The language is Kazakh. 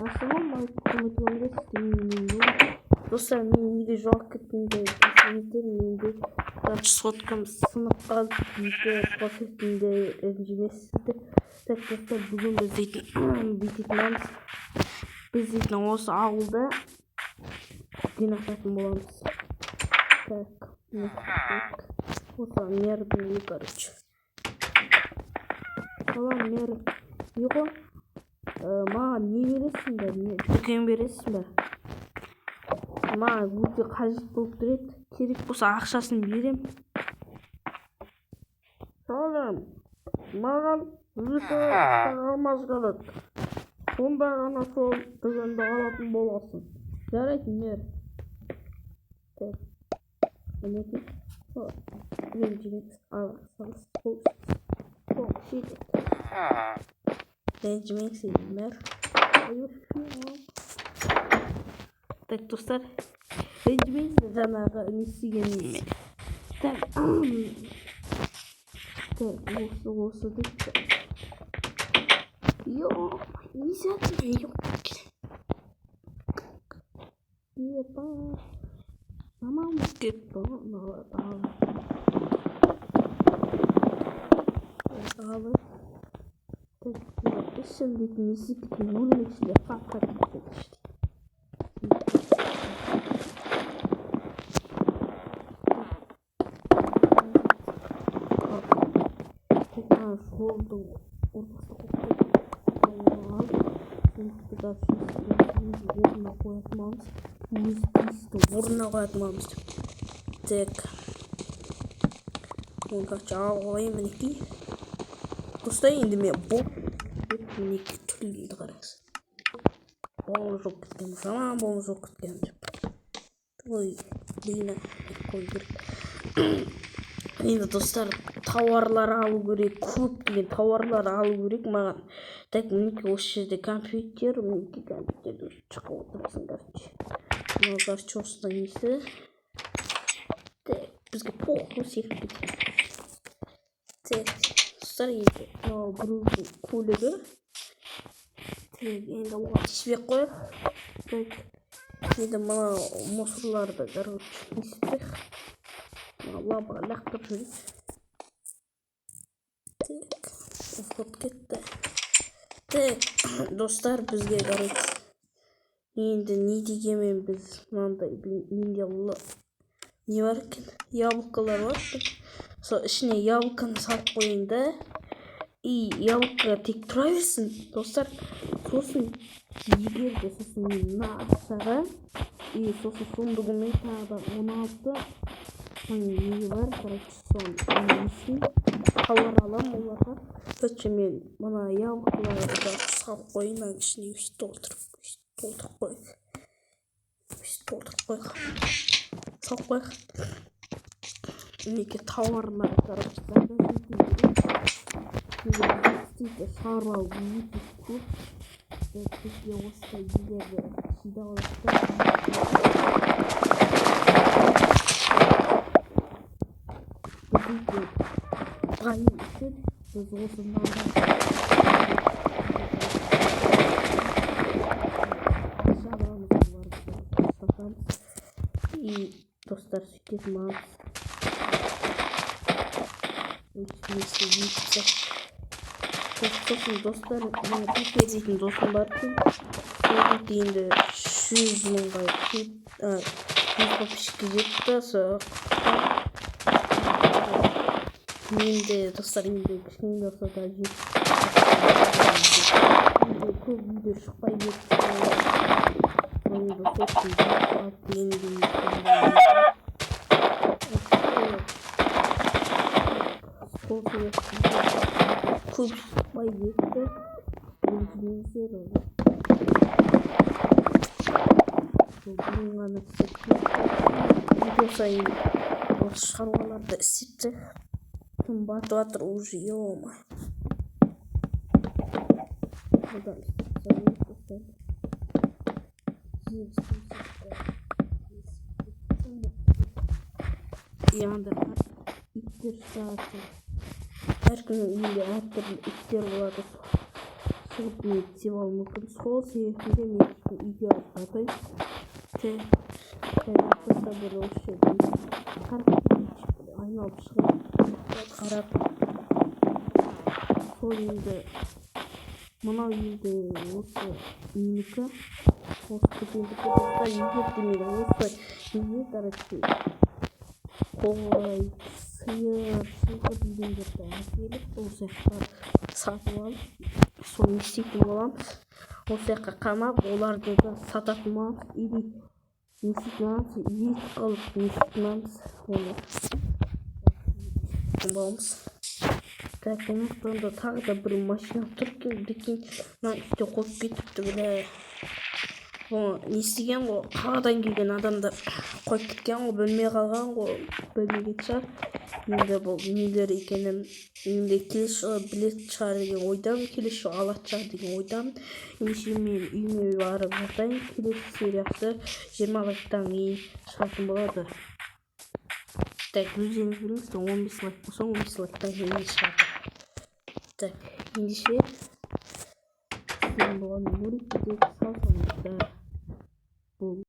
Ассалаумағалейкум, достар, мен неге жоғалып кеттім деп десеңіздер, менде соткам сынып қалды дейді, қосетінде ренжімейсіздер. Так, достар, бүгін біз дейтін бүйтетін боламыз. Біз дейтін осы ауылда дүкен ашатын боламыз. Так, осы мэрдің үйі, короче. Салам, мэр. Не ғой? Маған не бересіңдер? Не дүкен бересің бе? Маған өте қажет болып тұр еді. Керек болса ақшасын берем. Сәлем. Маған екі алмаз керек. Сонда ғана сол дүкенді алатын боласың. Жарайды, мэр. Так, мінекей. Ренжімеңіз, алсаңыз жетеді. Ренжімеңіз, мэр. Так, достар, ренжімеңіздер жаңағы не істегеніме. Так, так, осы дейді. Ё, не істеп Епа. Жаман болып кетті ғой мыналар. Ал. Так, ішім дейтін не істеп кеткен өлмекшілер қап-қап кетеді іште. Мына жолдың ортасына қойып қойып орнына қоятын боламыз. Өз тиісті орнына қоятын боламыз. Так. Оны, короче, алып алайын, мінекей. Достар, енді мен бұл деп мінекей түрлерді қараңыз. Бол жоқ кеткен, жаман бол жоқ кеткен деп. Ой, блин, қою керек. Енді, достар, тауарлар алу керек, көптеген тауарлар алу керек маған. Так, мінекей осы жерде компьютер, мінекей компьютерді шығып отырсың, короче. Мынау, короче, осындай несі. Так, бізге похуй секіріп кетеді. Так, достар, енді мынау біреудің көлігі. Так, енді оған тиіспей ақ қояйық. Так, енді мына мусорларды, короче, не істеп мына лабаға лақтырып жіберейік. Так, вход кетті. Так, достар, бізге, короче, енді не дегенмен біз мынандай менде не бар екен, яблокалар бар екен. Сол ішіне яблоканы салып қояйын да, и яблоко тек тұра берсін, достар. Сосын егер де сосын мен мына ақшаға и сосын сундугымен тағы да 16 000 не бар, короче, соны несін тауар аламын оларға. Короче, мен мына яблокаларды салып қояйын мынаның ішіне, өйстіп толтырып, өйстіп толтырып қояйық, өйстіп толтырып қояйық, салып қояйық. Мінекей тауарлар, короче, заказ ету керек. Істейтін шаруа өте көп. Бізге осындай нелерді жинап алайық та. Бізде байу үшін біз осы нанға ақша аламыз, оларды сатамыз. И, достар, сөйтетін боламыз. Сосын, достар, менің Пепе дейтін досым бар екен. Сол енді 100 мыңға, 100 подписчикке жетті. Сол мен де, достар, енді кішкене болса да көп видео шықпай кетті. Енді сол дегендей сол себепті көп шықпай кетті. Ренжімеңіздер оны. Сол бүгін ғана істеп видео сайын осы шаруаларды істеп тастайық. Күн батып жатыр уже, ё-моё. Одан істеп тастау керек, достар. И анда иттер шығады. Әркімнің үйінде әртүрлі иттер болады. Шығып, мені тістеп алуы мүмкін. Сол себепті де мен үйге алып жатайын. Так, бір осы жерден қарап, айналып шығып, қарап, сол. Енді мынау енді осы менікі, осы дүкендікі, достар. Егер де мен осы үйге, короче, қой, сиыр, жылқы дегендерді әкеліп, осы жаққа сатып алып, соны не істейтін боламыз? Осы жаққа қамап, оларды да сататын боламыз или не істейтін боламыз? Ет қылып не істейтін боламыз, оны боламыз. Так, мына жақтан да тағы да бір машина тұр екен, прикинь. Мына үсте қойып кетіпті, бля. Бұны не істеген ғой? Қаладан келген адамдар қойып кеткен ғой, білмей қалған ғой, білмеген шығар. Енді бұл нелер екенін енді келесі жылы білетін шығар деген ойдамын, келесі жылы алатын шығар деген ойдамын. Ендеше мен үйіме барып жатайын. Келесі сериясы 20 лайктан кейін шығатын болады. Так, өздеріңіз біліңіздер, 15 лайк болса, 15 лайктан кейін шығады. Так, ендеше сіздермен болған Нурик. Сау саламатта бол.